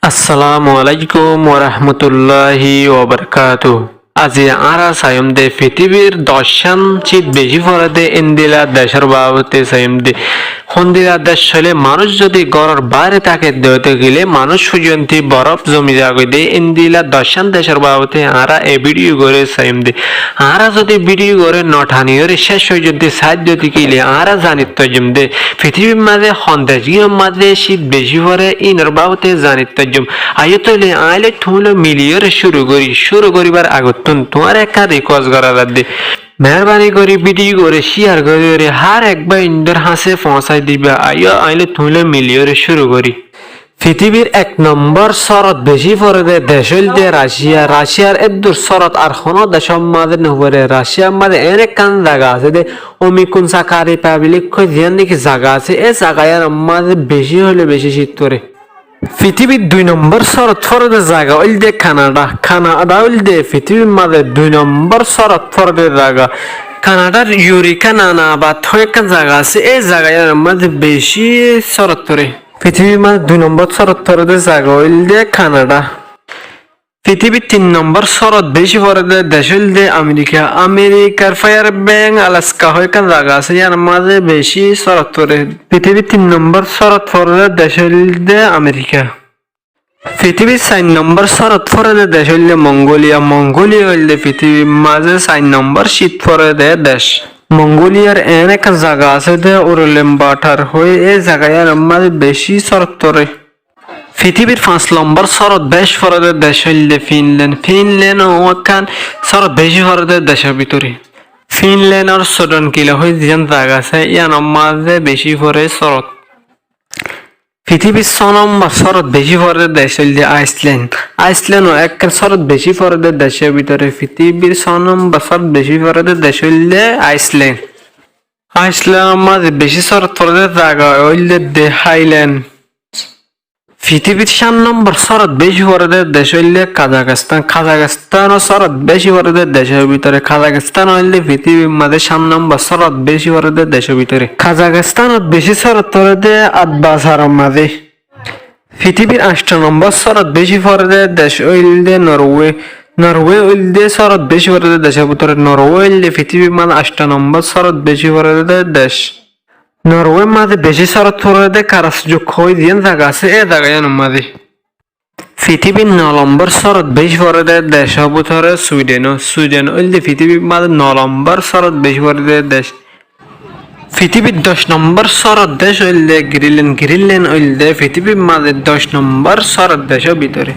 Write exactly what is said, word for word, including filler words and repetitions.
Assalamu alaikum warahmatulláhi wabarakátuhu. Aijja añára saiyúm de fitibir doccán cít bicí forede endila decór baabute saiyúm de. Hondila dec óile manúic zodi góror baáre táke de óite gile manúic foijjonto borof zomi zagói de, endila doccán decór baabute añára e bídiyo goré saiyúm de. Añára zodi bídiyo goré no thaniyóre céc foijjonto saái de óite gile añára zanit faijjum de fitibir mazé hon decgín mazé cít bicí fore, inor baabute zanit faijjum. Aiyó tóile aññí loi tuñí loi miliyóre cúru gorí. Cúru goríbar agottún tuáñre ekkán rikuwes gorá zadde, meérbani gorí bídiyo goré cíyar goríyóre hár ek báindor hañsé foóñsai diba. Aiyó aññí loi tuñí loi miliyóre cúru gorí. Fitibir ek nombór sórot bicí forede dec óilde Racíya. Racíyar éddur sórot ar honó decór mazé no fore. Racíyar mazé eén ekkán zaga asé de, Omikun Saka Ripablik hoi ziyán niki zaga asé, é zaga yíanor mazé bicí óile bicí cít fore. Fitibir dui nombór sórot forede zaga óilde Kanada. Kanada óilde fitibir mazé dui nombór sórot forede zaga. Kanadar Yuriká Nanabat hoi ekkán zaga asé, é zaga yíanor mazé bicí sórot fore. Fitibir mazé dui nombór sórot forede zaga óilde Kanada. Fitibir tin nombór sórot bicí forede dec óilde Amerika. Amerikar Fairbanks, Alaska hoi ekkán zaga asé, yíanor mazé bicí sórot fore. Fitibir tin nombór sórot forede dec óilde Amerika. Fitibir sair nombór sórot forede dec óilde Mongóliya. Mongóliya óilde fitibir mazé sair nombór cít forede dec. Mongóliyar eén ekkán zaga asé de Ulan Bator hoi, é zaga yíanor mazé bicí sórot fore. Fitibir fañs nombór sórot bicí forede dec óilde Finland. Finland ó ekkán sórot bicí forede decór bútore. Finlandor Sodon Kila hoi ziyán zaga asé, yíanor mazé bicí fore sórot. Fitibir só nombór sórot bicí forede dec óilde Aisland. Aisland ó ekkán sórot bicí forede decór bútore. Fitibir só nombór sórot bicí forede dec óilde Aisland. Aislandor mazé bicí sórot forede zaga óilde de Háiland. Fitibir cát nombór sórot bicí forede dec óilde Kazakistan. Kazakistan ó sórot bicí forede decór bútore. Kazakistan óilde fitibir mazé cát nombór sórot bicí forede decór bútore. Kazakistanot bicí sórot forede Atbasaror mazé. Fitibir ancto nombór sórot bicí forede dec óilde Norwé. Norwé óilde sórot bicí forede decór bútore. Norwé óilde fitibir mazé ancto nombór sórot bicí forede dec. Norwér mazé bicí sórot forede Karasjuk hoi ziyán zaga asé, é zaga yíanor mazé. Fitibir no nombór sórot bicí forede decór bútore Sweden. Sweden óilde fitibir mazé no nombór sórot bicí forede dec. Fitibir doc nombór sórot dec óilde Greenland. Greenland óilde fitibir mazé doc nombór sórot decór bútore.